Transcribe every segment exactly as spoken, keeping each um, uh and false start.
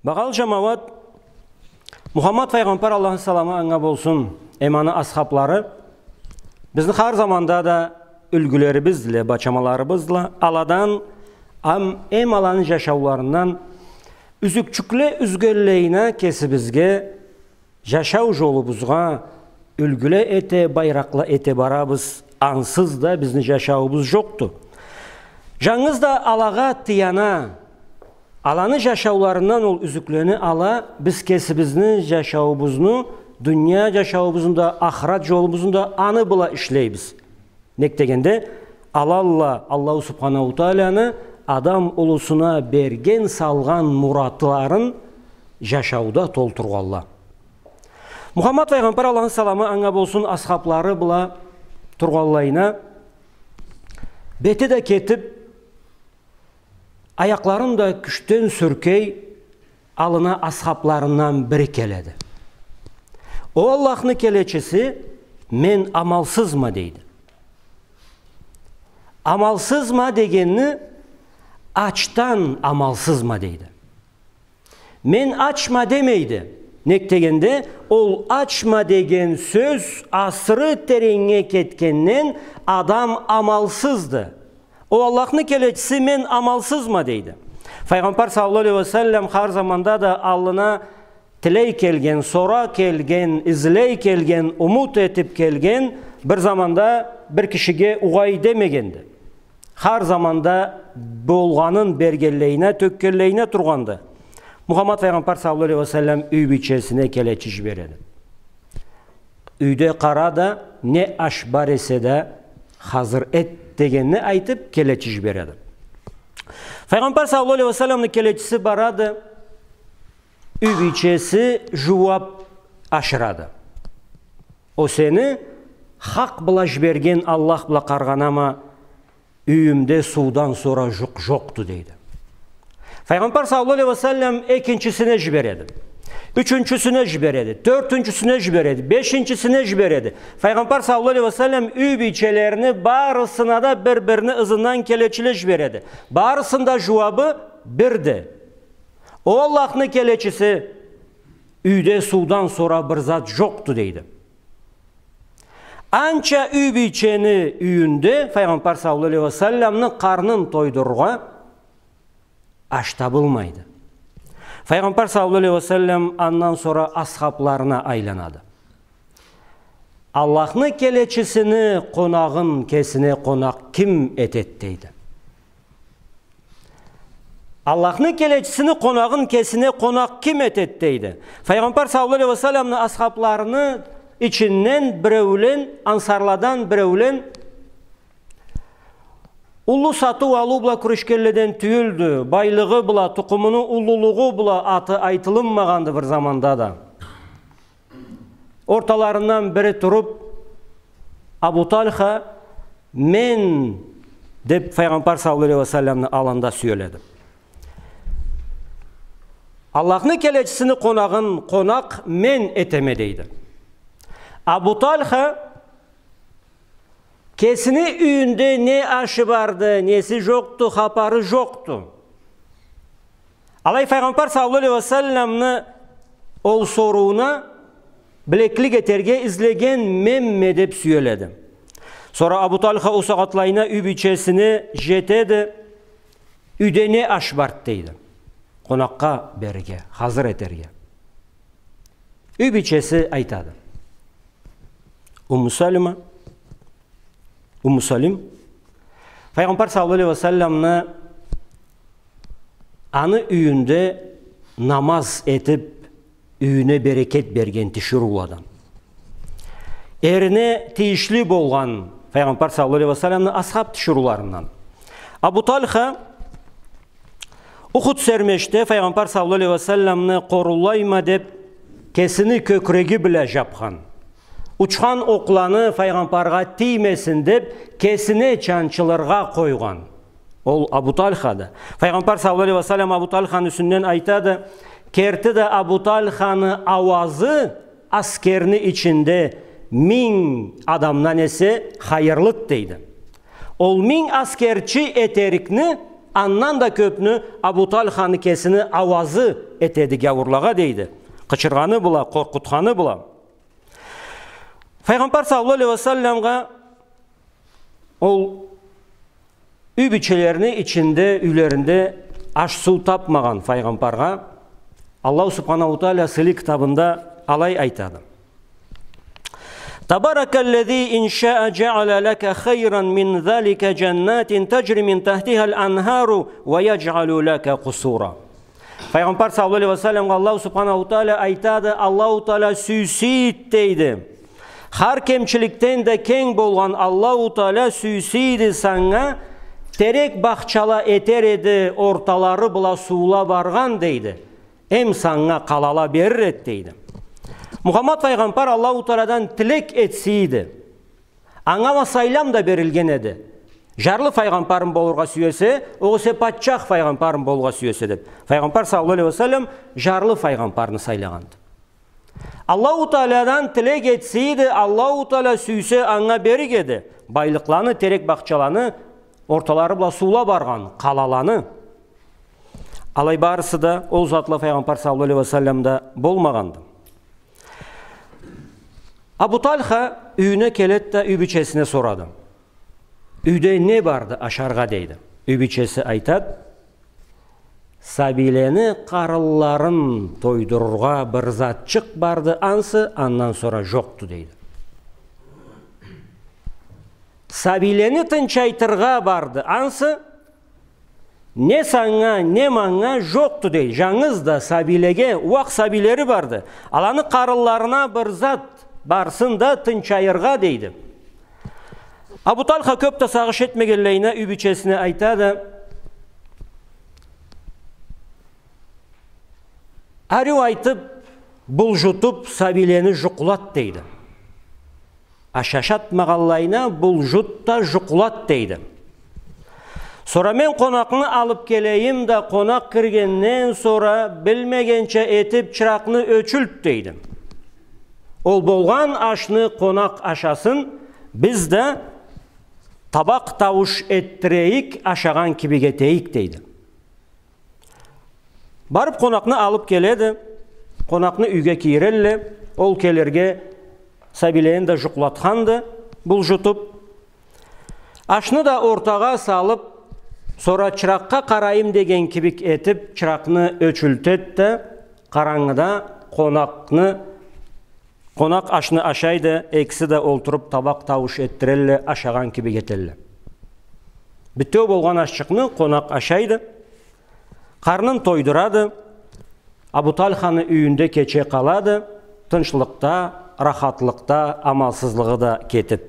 Багъалы джамауат, Мухаммад файгъамбар, Аллахны саламы анга болсун, эм аны асхаблары бизни хар заманда да юлгюлерибиздиле, бачамаларыбыздыла. Аладан, ам, эм аланы джашауларындан юзюкчюкле юзгенлейине кесибизге, джашау джолубузгъа юлгюле эте, байракъла эте барабыз. Ансыз да бизни джашауубуз джокъду. Джангыз да алагъа таяна, аланы джашауларындан ол юзюклени ала, биз кесибизни джашауубузну, дуния джашауубузну да, ахырат джолубузну да аны бла ишлейбиз. Нек дегенде, алалла Аллаху Субханаху Тааланы адам улусуна берген, салгъан муратларын джашауда толтургъанла. Мухаммад файгъамбар, Аллахны саламы анга болсун, асхаблары бла тургъанлайына, бети да кетип, аякъларын да кючден сюркей, аллына асхабларындан бири келеди. О Аллахны келечиси, мен амалсызма, дейди. Амалсызма дегенни, ачдан амалсызма, дейди. Мен ачма демейди. Нек дегенде, ол ачма деген сёз асыры тереннге кетгенден адам амалсызды. О Аллахны келечиси, мен амалсызма, дейди. Файгъамбар саллаллаху алейхи ва саллам хар заманда да аллына тилей келген, сора келген, излей келген, умут этип келген, бир заманда бир кишиге угъай демегенди. Хар заманда болгъанын бергенлейине, тёкгенлейине тургъанды. Мухаммад файгъамбар саллаллаху алейхи ва саллам юй бийчесине келечи джибереди. Юйде къара да, не аш бар эсе да, хазыр эт дегенни айтып, келечи джибереди. Файгъамбар саллаллаху алейхи ва салламны келечиси барады, юй бийчеси джууап ашырады. О сени хакъ бла джиберген Аллах бла къаргъанама, юйюмде суудан сора джукъ джокъду, дейди. Файгъамбар саллаллаху алейхи ва саллам экинчисине джибереди. Ючюнчюсюне джибереди. Тёртюнчюсюне джибереди. Бешинчисине джибереди. Файгъамбар саллаллаху алейхи ва саллам юй бийчелерини барысына да бир-бирини ызындан келечиле джибереди. Барысыны да джууабы бирди. О Аллахны келечиси, юйде суудан сора бир зат джокъду, дейди. Анча юй бийчени юйюнде Файгъамбар саллаллаху алейхи ва салламны къарнын тойдурургъа аш табылмайды. Файгъамбар саллаллаху алейхи ва саллам андан сора асхабларына айланады. Аллахны келечисини къонагъын кесине къонакъ ким этед, дейди. Аллахны келечисини къонагъын кесине къонакъ ким этед, дейди. Файгъамбар саллаллаху алейхи ва салламны асхабларыны ичинден биреулен, ансарладан биреулен, уллу сатыу-алыу бла кюрешгенледен тюйюлдю, байлыгъы бла, тукъумуну уллулугъу бла аты айтылынмагъанды бир заманда да. Орталарындан бири туруп, Абу Тальха, мен, деп, Файгъамбар саллаллаху алейхи ва салламны аллында сюеледи. Аллахны келечисини къонагъын къонакъ мен этеме, дейди. Абу Тальха кесини юйюнде не ашы барды, неси джокъду, хапары джокъду. Алай Файгъамбар саллаллаху алейхи ва салламны ол сорууна билеклик этерге излеген менме деп сюеледи. Сора Абу Тальха ол сагъатлайына юй бийчесине джетеди, юйде не аш барды, дейди. Къонакъгъа берирге, хазыр этерге. Юй бийчеси айтады. Умму Салима, Умму Салим, Файгъамбар саллаллаху алейхи ва салламны аны юйюнде намаз этип, юйюне берекет берген тиширыуладан. Эрине тийишли болгъан Файгъамбар саллаллаху алейхи ва салламны асхаб тиширыуларындан. Абу Тальха Ухуд сермешде Файгъамбар саллаллаху алейхи ва салламны къоруулайма деп, кесини кёкюреги бла джапхан. Учхан окъланы Файгъамбаргъа тиймесин деп, кесине чанчылыргъа къойгъан. Ол Абу Тальхады. Файгъамбар саллаллаху алейхи ва саллам Абу Тальханы юсюнден айтады, керти да Абу Тальханы ауазы аскерни ичинде минг адамдан эсе хайырлыд, дейди. Ол минг аскерчи этерикни андан да кёпню Абу Тальханы кесини ауазы этеди гяуурлагъа, дейди. Къычыргъаны бла, къоркъутханы бла. Файгъамбар саллаллаху алейхи ва салламгъа ол юй бийчелерини ичинде, юйлеринде аш-суу тапмагъан файгъамбаргъа Аллаху субханаху ва тааля сыйлы китабында алай айтады: «تبارك الذي إن شاء جعل لك خيرا من ذلك جنات تجري من تحتها الأنهار ويجعل لك قصورا». Файгъамбар саллаллаху алейхи ва салламгъа Аллаху субханаху ва тааля айтады, Аллаху Тааля сюйсе эди, дейди. Хар кемчиликден да кенг болгъан Аллаху Тааля сюйсе эди, санга терек бахчала этер эди, орталары бла суула баргъан, дейди. Эм санга къалала берир эди, дейди. Мухаммад файгъамбар Аллаху Таалядан тилек этсе эди. Анга уа сайлам да берилген эди. Жарлы файгъамбарым болургъа сюесе, огъесе патчах файгъамбарым болургъа сюесе, деп. Файгъамбар саллаллаху алейхи ва саллам жарлы файгъамбарны сайлагъанды. Аллаху Таалядан тилек этсе эди, Аллаху Тааля сюйсе, анга берир эди. Байлыкъланы, терек бахчаланы, орталары бла суула баргъан къалаланы. Алай барысы да ол затла файгъамбар саллаллаху алейхи ва салламда болмагъанды. Абу Тальха юйюне келеди да юй бийчесине сорады. Юйде не барды ашаргъа, дейди. Юй бийчеси айтады, сабийлени къарынларын тойдурургъа бир затчыкъ барды ансы, андан сора жокъду, дейди. Сабийлени тынчайтыргъа барды ансы, не санга, не манга жокъду, дейди. Жангыз да сабийлеге, уакъ сабийлери барды. Аланы къарынларына бир зат барсын да тынчайыргъа, дейди. Абу Тальха кёп да сагъыш этмегенлейине юй бийчесине айтады. Ариу айтып, булжутуп, сабийлени жукълат, дейди. Аш ашатмагъанлайына булжут да жукълат, дейди. Сора мен къонакъны алып келейим да, къонакъ киргенден сора билмегенча этип чыракъны ёчюлт, дейди. Ол болгъан ашны къонакъ ашасын, биз да табакъ таууш этдирейик, ашагъан кибик этейик, дейди. Барып къонакъны алып келеди. Къонакъны юйге кийирелле. Ол келирге сабийлени да жукълатханды, булжутуп. Ашны да ортагъа салып, сора чыракъгъа къарайым деген кибик этип, чыракъны ёчюлтед да, къарангыда къонакъны Къонакъ ашны ашайды, экиси да олтуруп табакъ таууш этдирелле, ашагъан кибик этелле. Битеу болгъан ашчыкъны къонакъ ашайды, къарнын тойдурады, Абу Тальханы юйюнде кече къалады, тынчлыкъда, рахатлыкъда, амалсызлыгъы да кетип.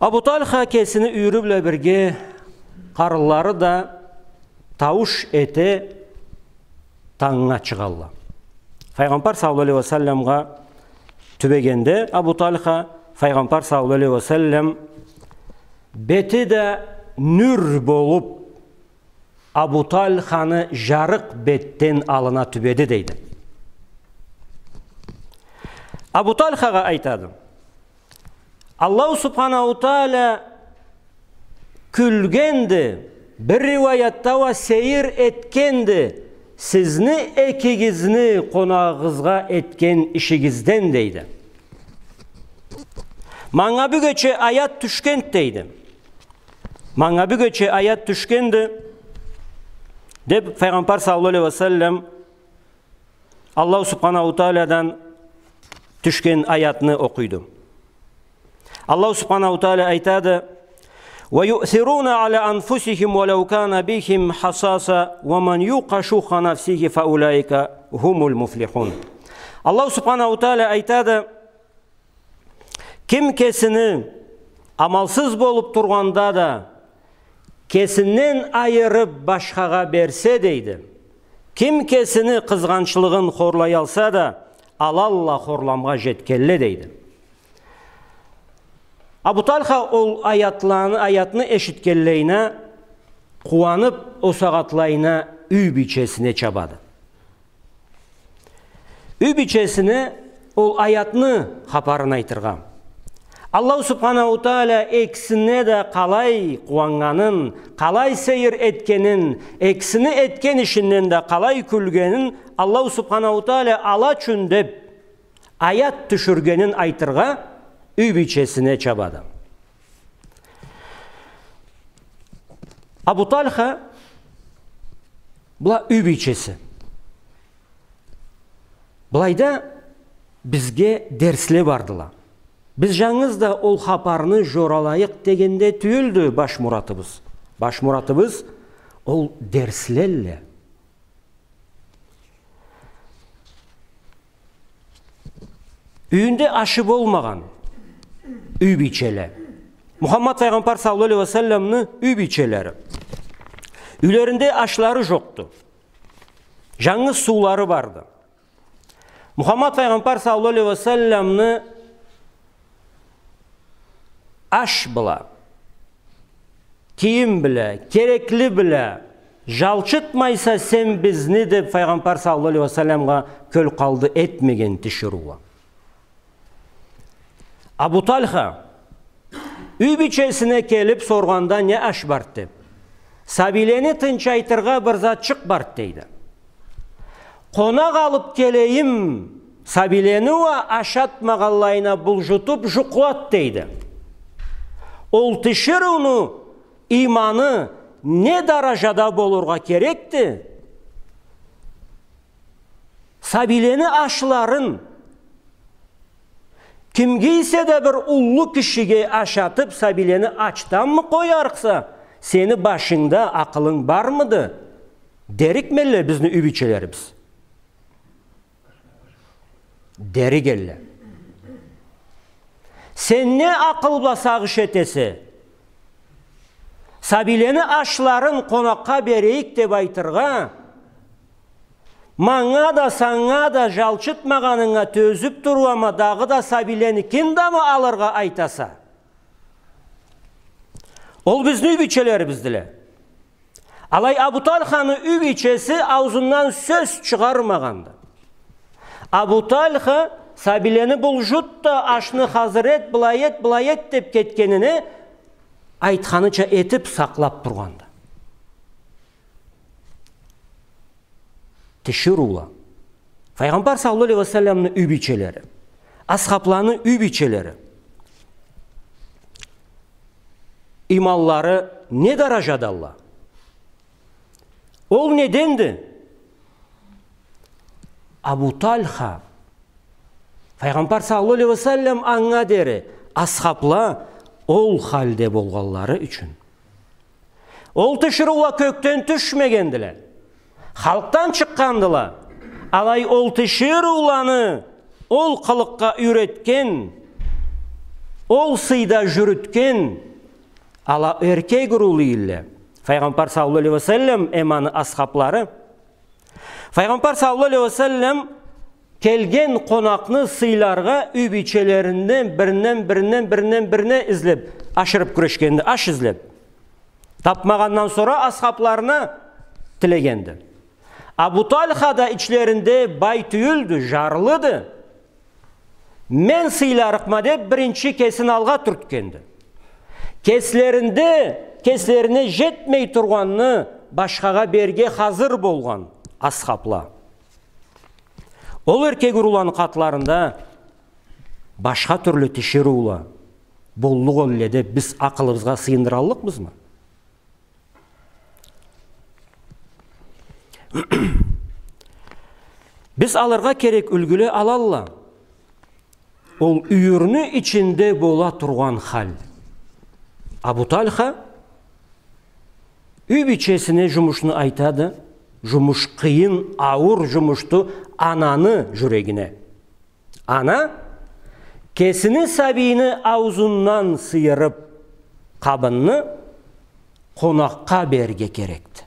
Абу Тальха кесини юйюрю бла бирге къарынлары да таууш эте, тангнга чыгъалла. Файгъамбар саллаллаху алейхи ва салламгъа тюбегенде Абу Тальха, Файгъамбар саллаллаху алейхи ва саллам бети да нюр болуп, Абу Тальханы жарыкъ бетден аллына тюбеди, дейди. Абу Тальхагъа айтады: Аллаху субханаху тааля кюлгенди, бир риуаятда уа сейир этгенди сизни экигизни къонагъыгъызгъа этген ишигизден, дейди. Манга бюгече аят тюшгенди, дейди. Манга бюгече аят тюшгенди, деп, Файгъамбар саллаллаху алейхи ва саллам Аллаху субханаху таалядан тюшген аятны окъуйду. Аллаху субханаху тааля айтады: «ويؤثرون على أنفسهم ولو كان بهم خصاصة ومن يوق شح نفسه فأولئك هم المفلحون». Аллаху субханаху тааля айтады: Ким кесини амалсыз болуп тургъанда да, кесинден айырып башхагъа берсе, дейди. Ким кесини къызгъанчлыгъын хорлаялса да, алалла хорламгъа жетгенле, дейди. Абу Тальха ол аятланы, аятны эшитгенлейине къууанып, ол сагъатлайына юй бийчесине чабады. Юй бийчесине ол аятны хапарын айтыргъа. Аллаху Субханаху Тааля экисине да къалай къууаннганын, къалай сейир этгенин, экисини этген ишинден да къалай кюлгенин Аллаху Субханаху Тааля ала ючюн деб аят тюшюргенин айтыргъа, юй бийчесине чабады. Абу Тальха, была юй бийчеси. Былайда бизге дерсле бардыла. Биз жангыз да ол хапарны жоралайыкъ дегенде тюйюлдю баш муратыбыз. Баш муратыбыз ол дерслелле. Юйюнде ашы болмагъан юй бийчеле. Мухаммад файгъамбар саллаллаху алейхи ва салламны юй бийчелери. Юйлеринде ашлары жокъду. Жангыз суулары барды. Мухаммад файгъамбар саллаллаху алейхи ва салламны аш бла, кийим бла, керекли бла жалчытмайса сен бизни, деб, файгъамбар саллаллаху алейхи ва салламгъа кёлкъалды этмеген тиширыула. Абу Тальха юй бийчесине келиб соргъанда, не аш барды деб. Сабийлени тынчайтыргъа бир затчыкъ барды, дейди. Къонакъ алыб келейим, сабийлени уа ашатмагъанлайына булжутуб жукълады, дейди. Ол тиширыуну иманы не даражада болургъа керекди? Сабийлени ашларын кимге эсе да бир уллу кишиге ашатыб, сабийлени ачданмы къоярыкъса, сени башынгда акъылынг бармыды? Дерикмелле бизни юй бийчелерибиз. Деригелле. Сен не акъыл бла сагъыш этесе? Сабийлени ашларын къонакъгъа берейик деб айтыргъа, манга да, санга да жалчытмагъанынга тёзюб туруп, ама дагъыда сабийленикин да мы алыргъа айтаса? Ол бизни юй бийчелерибиздиле. Алай Абу Тальханы юй бийчеси аузундан сёз чыгъармагъанды. Абу Тальха сабийлени булжут да, ашны хазыр эт, былай эт, былай эт деб кетгенине, айтханыча этиб сакълаб тургъанды. Тиширыула. Файгъамбар саллаллаху алейхи ва салламны юй бийчелери, асхабланы юй бийчелери. Иманлары не даражадалла? Ол неденди? Абу Тальха, файгъамбар саллаллаху алейхи ва саллам анга дери, асхабла ол халде болгъанлары ючюн. Ол тиширыула кёкден тюшмегендиле. Халкъдан чыкъгъандыла. Алай ол тиширыуланы ол къылыкъгъа юйретген, ол сыйда жюрютген ала эркек урула эдиле. Файгъамбар саллаллаху алейхи ва саллам эм аны асхаблары. Файгъамбар саллаллаху алейхи ва саллам келген къонакъны сыйларгъа юй бийчелеринден биринден, биринден, биринден, бирине излеб, ашырыб кюрешгенди, аш излеб. Табмагъандан сора асхабларына тилегенди. Абу Тальха да ичлеринде бай тюйюлдю, жарлыды. Мен сыйларыкъма деб, биринчи кесин алгъа тюртгенди. Кеслеринде, кеслерине жетмей тургъанны башхагъа берге хазыр болгъан асхабла. Ол эркек уруланы къатларында башха тюрлю тиширыула боллукъ эдиле деб биз акъылыбызгъа сыйындыраллыкъбызмы? Биз алыргъа керек юлгюле алалла. Ол юйюрню ичинде бола тургъан хал. Абу Тальха юй бийчесине жумушну айтады. Жумуш къыйын, ауур жумушду ананы жюрегине. Ана кесини сабийини аузундан сыйырып къабынны къонакъгъа берге керекди.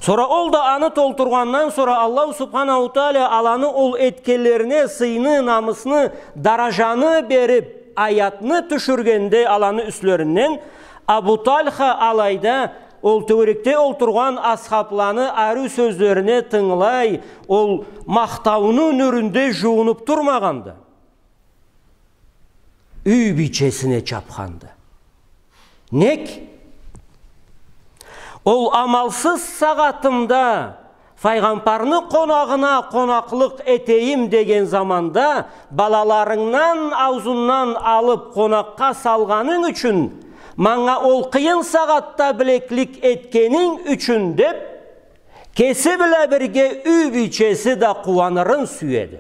Сора ол да аны толтургъандан сора Аллаху Субханаху Тааля аланы ол этгенлерине сыйны, намысны, даражаны берип, аятны тюшюргенде аланы юслеринден, Абу Тальха алайда ол тёгерекде олтургъан асхабланы ариу сёзлерине тынгылай, ол махтауну нюрюнде жууунуп турмагъанды. юй бийчесине чапханды. Нек? Ол амалсыз сагъатымда Файгъамбарны къонагъына къонакълыкъ этейим деген заманда, балаларынгдан, аузундан алып къонакъгъа салгъанынг ючюн, манга ол къыйын сагъатда билеклик этгенинг ючюн, деп, кеси бла бирге юй бийчеси да къууанырын сюеди.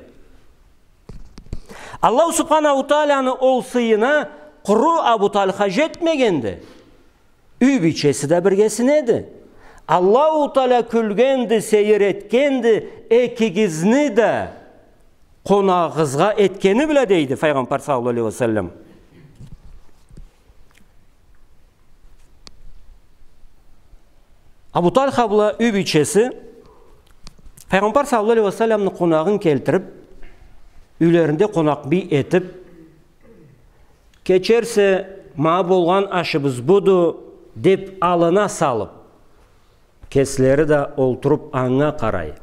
Аллаху Субханаху Тааланы ол сыйына къуру Абу Талха жетмегенди. Юй бийчеси да биргесинеди. Аллаху Таала кюлгенди, сейир этгенди, экигизни да къонагъыгъызгъа этгени бла, дейди Файгъамбар саллаллаху алейхи ва саллам. Абу Талха бла юй бийчеси Файгъамбар саллаллаху алейхи ва салламны къонагъын келтирип, юйлеринде къонакъбий этип, кечерсе, ма болгъан ашыбыз буду, деп аллына салып, кеслери да олтуруп анга къарай,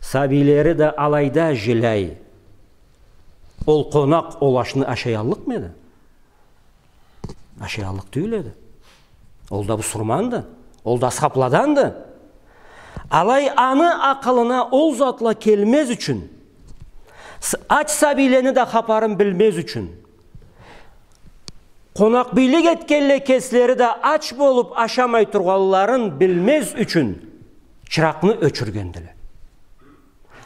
сабийлери да алайда жиляй. Ол къонакъ ол ашны ашаяллыкъмы эди? Ашаяллыкъ тюйюл эди. Ол да бусурманды. Ол да асхабладанды. Алай аны акъылына ол затла келмез ючюн, с-, ач сабийлени да хапарын билмез ючюн, къонакъбийлик этгенле кеслери да ач болуп ашамай тургъанларын билмез ючюн чыракъны ёчюргендиле.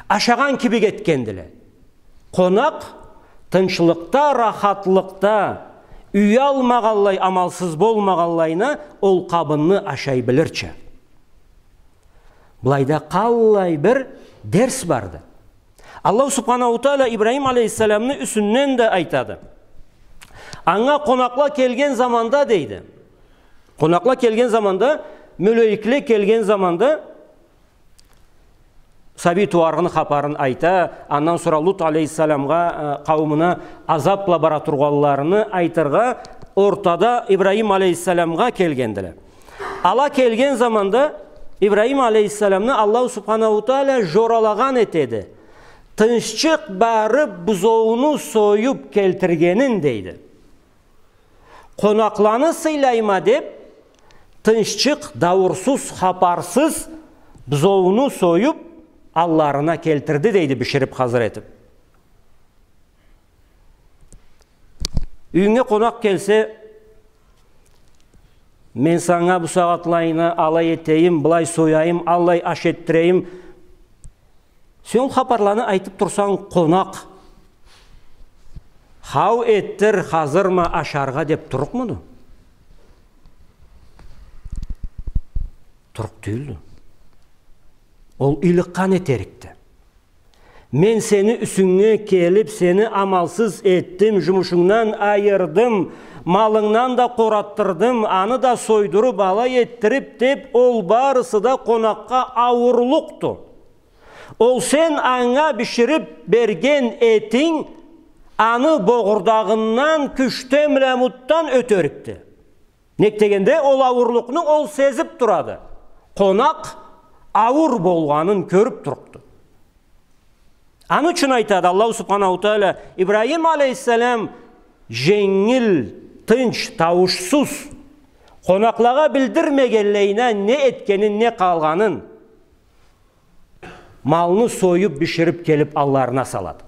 Ашагъан кибик этгендиле. Къонакъ тынчлыкъда, рахатлыкъда, уялмагъанлай, амалсыз болмагъанлайына ол къабынны ашай билирча. Былайда къаллай бир дерс барды. Аллаху Субханаху Таала Ибрахим алейхиссаламны юсюнден да айтады. Анга къонакъла келген заманда, дейди. Къонакъла келген заманда, мёлейикле келген заманда, сабий тууарыны хапарын айта, андан сора Лут алейхиссаламгъа, э, къауумуна азапла бара тургъанларыны айтыргъа, ортада Ибрахим алейхиссаламгъа келгендиле. Ала келген заманда Ибрахим алейхиссаламны Аллаху Субханаху Таала жоралагъан этеди. Тынччыкъ барып, бузоуну союп келтиргенин, дейди. Къонакъланы сыйлайма деп, тынччыкъ, дауурсуз, хапарсыз, бузоуну союп, алларына келтирди, дейди, биширип, хазыр этип. Юйюнге къонакъ келсе, мен санга бу сагъатлайына алай этейим, былай сояйым, аллай аш этдирейим. Сен ол хапарланы айтып турсанг, къонакъ, хау этдир, хазырма ашаргъа деп турукъмуду? Турукъ тюйюлдю. Ол ыйлыкъгъан этерикди. Мен сени юсюнге келип, сени амалсыз этдим, жумушунгдан айырдым, малынгдан да къоратдырдым, аны да сойдуруп, алай этдирип, деп, ол барысы да къонакъгъа ауурлукъду. Ол сен анга биширип берген этинг аны богъурдагъындан, кюштен бла мутдан ётерикди. Нек дегенде, ол ауурлукъну ол сезип турады. Къонакъ ауур болгъанын кёрюп турупду. Аны ючюн айтады Аллаху Субханаху Таала, Ибрахим алейхиссалам женгил, тынч, тауушсуз, къонакълагъа билдирмегенлейине не этгенин, не къалгъанын, малны союп, биширип келип алларына салады.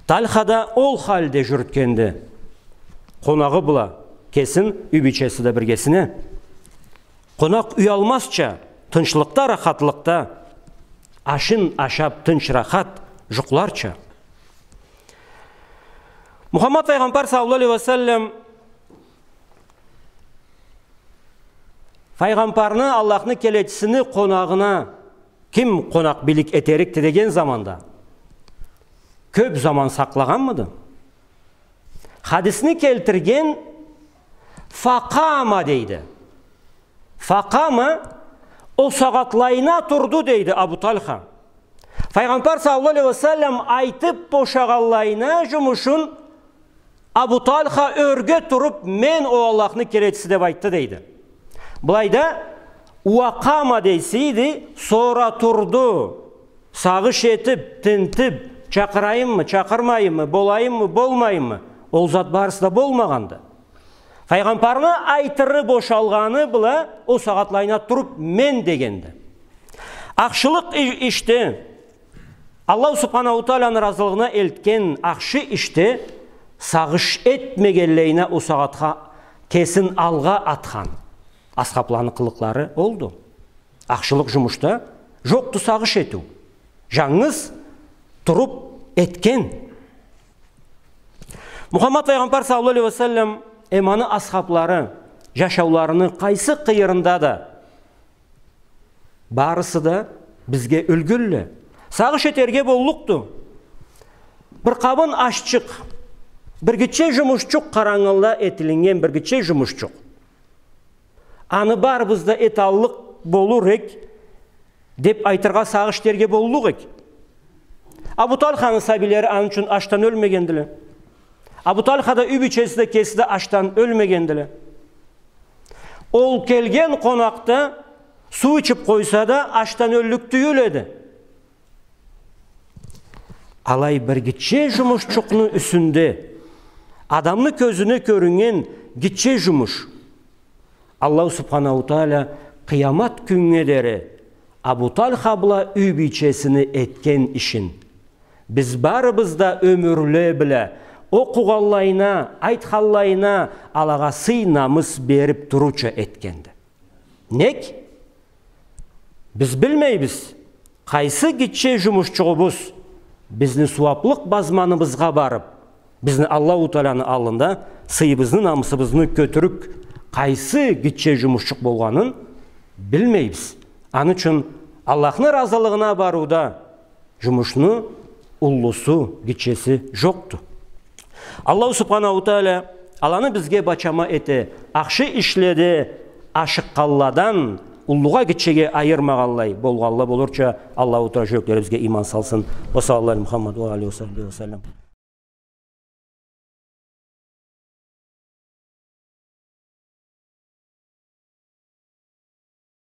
Талха да ол халде жюрютгенди къонагъы бла, кесин, юй бийчеси да биргесине. Къонакъ уялмазча, тынчлыкъда, рахатлыкъда, ашын ашап, тынч, рахат жукъларча. Мухаммад файгъамбар саллаллаху алейхи ва саллам файгъамбарны, Аллахны келечисини къонагъына ким къонакъбийлик этерикди деген заманда кёп заман сакълагъанмыды? Хадисни келтирген, факъама дейди. Факъама, ол сагъатлайына турду дейди Абу Талха. Файгъамбар саллаллаху алейхи ва саллам айтып бошагъанлайына жумушун, Абу Талха ёрге туруп, мен, о Аллахны келечиси, деп айтды дейди. Былайда уакъама дейсийди, сора турду, сагъыш этип, тинтип, Чакъырайыммы, чакъырмайыммы, болайыммы, болмайыммы? Ол зат барысы да болмагъанды. Файгъамбарны айтыры бошалгъаны бла ол сагъатлайына туруп мен дегенди. Ахшылыкъ и-, ишде, Аллаху Субханаху Тааланы разылыгъына элтген ахшы ишде сагъыш этмегенлейине ол сагъатха кесин алгъа атхан асхабланы къылыкълары олду. Ахшылыкъ жумушда жокъду сагъыш этиу. Жангыз туруп этген. Мухаммад Файгъамбар саллаллаху алейхи ва саллам эм аны асхаблары жашауларыны къайсы къыйырында да барысы да бизге юлгюлле. Сагъыш этерге боллукъду. Бир къабын ашчыкъ, бир гитче жумушчукъ къарангылда этилиннген бир гитче жумушчукъ. Аны барыбыз да эталлыкъ болур эк деп айтыргъа сагъыш этерге боллукъ эк. Абу Талханы сабийлери аны ючюн ашдан ёлмегендиле. Абу Талха да, юй бийчеси да, кеси да ашдан ёлмегендиле. Ол келген къонакъ да суу ичип къойса да ашдан ёллюк тюйюл эди. Алай бир гитче жумушчукъну юсюнде адамны кёзюне кёрюннген гитче жумуш. Аллаху Субханаху Таала къыямат кюннге дери Абу Талха бла юй бийчесини этген ишин биз барыбыз да ёмюрле бла окъугъанлайына, айтханлайына, алагъа сый-намыс берип турурча этгенди. Нек? Биз билмейбиз, къайсы гитче жумушчугъубуз бизни сууаблыкъ базманыбызгъа барып, бизни Аллаху Тааланы аллында сыйыбызны, намысыбызны кётюрюк, къайсы гитче жумушчукъ болгъанын билмейбиз. Аны ючюн Аллахны разылыгъына барыуда жумушну уллусу, гитчеси жокъду. Аллаху Субханаху Таала аланы бизге бачама эте, ахшы ишледе ашыкъгъанладан уллугъа, гитчеге айырмагъанлай болгъанла болурча, Аллаху Таала жюреклерибизге иман салсын. Ва саллаллаху аля Мухаммад ва алихи ва сахбихи ва саллам.